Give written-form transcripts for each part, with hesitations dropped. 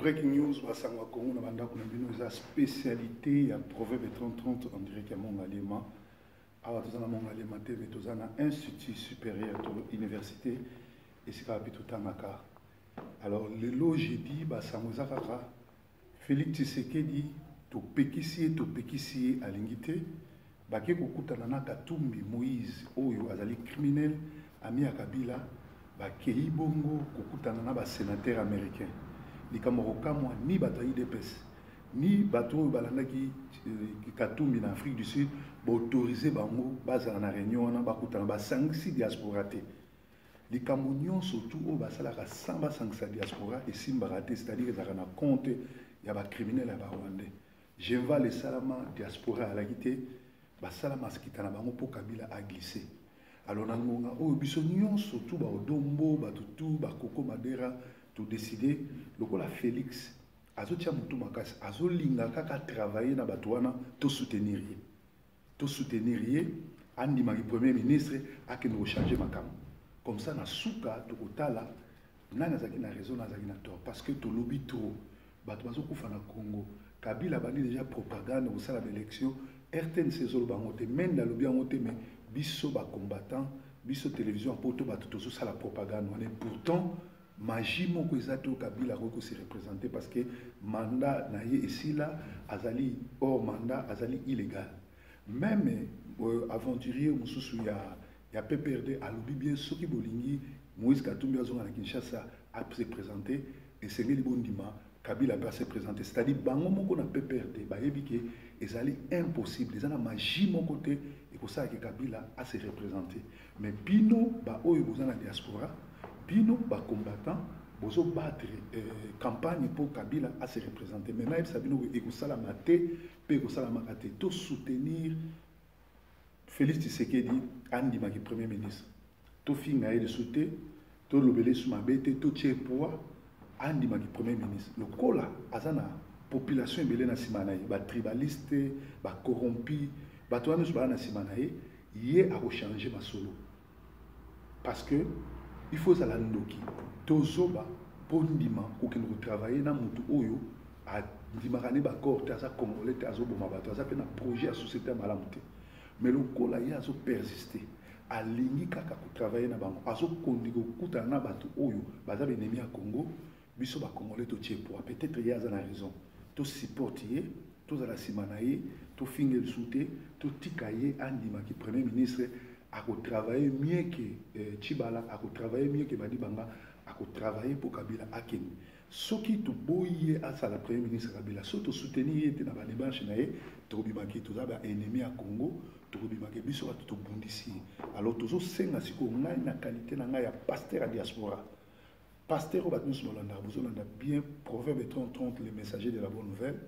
Breaking news, basango ya Congo na bandako na bino eza spécialité ya Proverbe 3030 en direct ya Mont Ngaliema. Awa toza na Mont Ngaliema te, mais toza na Institut supérieur to université esika wapi totangaka. Alors lelo jeudi, basango eza kaka Félix Tshisekedi topekisi ye, topekisi ye, alingi te. Bake kokutana na Katumbi Moïse oyo azali criminel ami ya Kabila, bakei bongo kokutana na ba sénateur américain. Likambo kokamwa, ni bato ya UDPS ni bato oyo balandaki Katumbi na Afrique du Sud baautoriser bango bazala na réunion wana, bakutana, basangisi diaspora te. Likambo nyonso tu oyo basalaka sans basangisa diaspora esimbaka te, c'est-à-dire ezalaka na compte ya bacriminel ya barwandais. Genval esalama, diaspora alaki te, basala maskita na bango mpo Kabila aglisse. Alors na ngonga oyo biso nyonso tu baodombo bato tu bakoko madera todécider, lokola Félix azotia motu makasi, azolinga kaka travailler na bato wana, tosoutenir ye, tosoutenir ye, andimaki premier ministre, akende kochanger makambo. Comme ça na suka tokotala nani azalaki na raison, azalaki na tort, parce que tolobi trop, bato bazokufa na Congo. Kabila abandi déjà propagande kosala baélection, RTNC ezoloba yango te, Mende alobi yango te, mais biso bacombattant, biso télévision ya poto, bato tozosala propagande wana. Pourtant magie moko eza te oyo Kabila akoki kose représenter, parce que mandat na ye esila, azali hors mandat, azali illégal. Même aventurier mosusu ya PPRD alobi bien, soki bolingi Moïse Katumbi azonga na Kinshasa ase présenter, esengeli bondima Kabila mpe ase présenter. C'est-à-dire bango moko na PPRD bayebi ke ezali impossible, eza na magie moko te ekosalaki Kabila ase représenter. Mais bino baoyo boza na diaspora, bino bacombattant, bozobattre campagne mpo Kabila ase représenter. Mais nayebisa bino, ekosalama te mpe ekosalamaka te. Tosoutenir Félix Tshisekedi andimaki premier ministre, tofinga ye lisusu te, tolobela esu mabe te, totie poids, andimaki premier ministre. Lokola aza na population ebele na nsima na ye, batribaliste, bacorrompi, bato wana nyonso baza na nsima na ye, ye akochange masolo, parce que il faut ozala ndoki, tozoba mpo ndima kokende kotravailler na motu oyo andimaka ne baaccord te, aza congolais te, azoboma bato, aza mpe na projet ya société ya malamu te. Mais lokola ye azopersiste, alingi kaka kotravailler na bango, azokondi kokutana na bato oyo baza baennemi ya Congo, biso bacongolais totie poids. Peut-être ye aza na raison, tosupporte ye, tozala nsima na ye, tofinga lisusu te, totika ye andimaki premier ministre. Akotravailler mieux que Tshibala, akotravailler mieux que Badibanga, akotravailler mpo Kabila akende. Soki toboyi ye asala premier ministre Kabila, soki tosoutenir ye te na badémarche na ye, tokobimaki toza baennemi ya Congo, tokobimaki biso bato tobundisi ye. Alors tozosenga sikoyo, ngai na qualité na ngai ya pasteur ya diaspora, pasteur oyo bato nyonso balandaka, bozolanda bien Proverbe 30 30, le messager de la bonne nouvelle.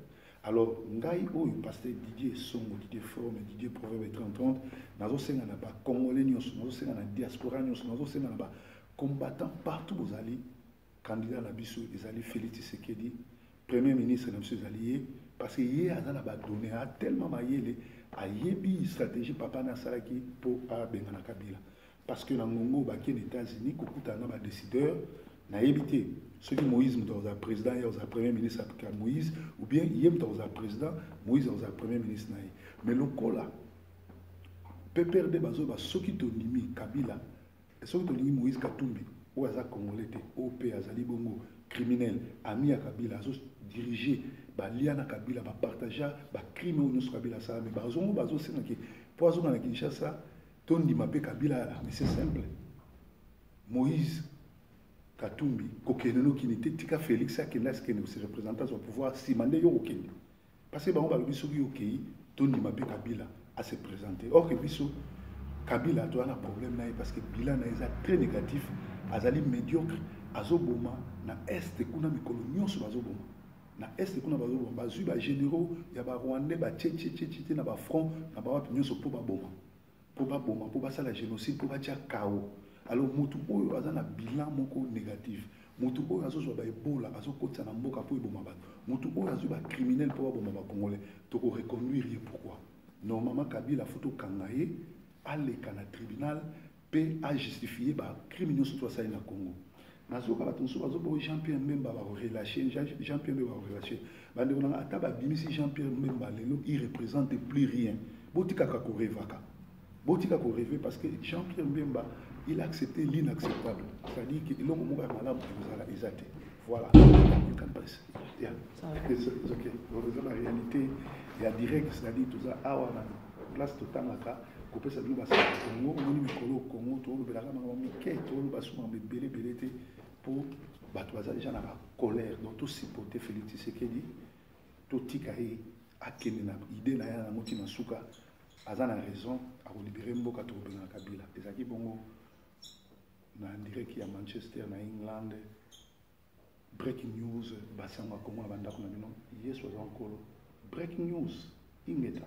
Alors ngai oyo pasteur Didier Songo, Didier Forme, Didier Proverbe 30 30, nazosenga na bacongolais nyonso, nazosenga na diaspora nyonso, nazosenga na bacombattant partout bozali, candidat na biso ezali Félix Tshisekedi, premier ministre na biso ezali ye, parce que ye aza na badonnées, a tellement mayele, ayebi stratégie papa na asalaki mpo abengana Kabila. Parce que na ngongo bakei na États-Unis kokutana na badécideur, nayebi te soki Moïse moto akozala président, ye akozala premier ministre ya Moïse, ou bien ye moto akozala président, Moïse akozala premier ministre na ye. Mais lokola PPRD bazoba, soki tondimi Kabila, soki tolingi Moïse Katumbi oyo aza congolais te, oyo mpe azali bongo criminel, ami ya Kabila, azodirige balia na Kabila, bapartagea bacrime oyo nyonso Kabila asala, mais bazongo bazosengaki mpo azonga na Kinshasa, tondima mpe Kabila ala. Mais c'est simple, Moïse Katumbi kokende nokini te, tika Félix akende, asikende kose représenter, azwa pouvoir, nsima nde yo kokende. Parce que bango balobi soki okei, tondima mpe Kabila ase présenter. Or que biso Kabila toza na problème na ye, parce que bilan na ye eza très négatif, azali médiocre, azoboma na Est kuna, mikolo nyonso bazoboma na Est kuna, bazoboma, bazwi bagénéraux ya barwandais, batie na bafront na bawapi nyonso mpo baboma, mpo baboma, mpo basala génocide, mpo batia chaos. Alors motu oyo aza na bilan moko négatif, motu oyo azozwa baebola, azokotisa na mboka mpo eboma bato, motu oyo azwi bacriminel mpo baboma bacongolais, tokoreconduire ye pourquoi? Normalement Kabila faut tokanga ye, aleka na tribunal mpe ajustifie bacrime nyonso to asali na Congo. Nazoka bato mosusu bazoboyi Jean Pierre Mbemba, bakorelache Jean Pierre Mbemba, bakorelache. Bandeko nanga, ata babimisi Jean Pierre Mbemba lelo, il représente plus rien. Botikaka korevaka, botika korêver, parce que Jean Pierre Mbemba, il a accepté l'inacceptable, c'est-à-dire que eloko moko ya malamu ekozala eza te. Voilà, you can press, yeah, it's okay. Eza ba réalité ya direct, c'est-à-dire toza awa na place, totangaka kopesa bino basala Kongo. Omoni mikolo Kongo, tolobelaka makambo mike, toloba su makambo ebele ebele te, mpo bato baza déjà na bacolère. Donc tosupporte Félix Tshisekedi, totika ye akende na idée na ye yango ntina suka. Aza na raison, akolibérer mboka, tokobengana Kabila. Ezalaki bongo na direct ya Manchester na England. Breaking news, basango ya Kongo na bandako na bino. Yesu aza Nkolo. Breaking news, ingeta.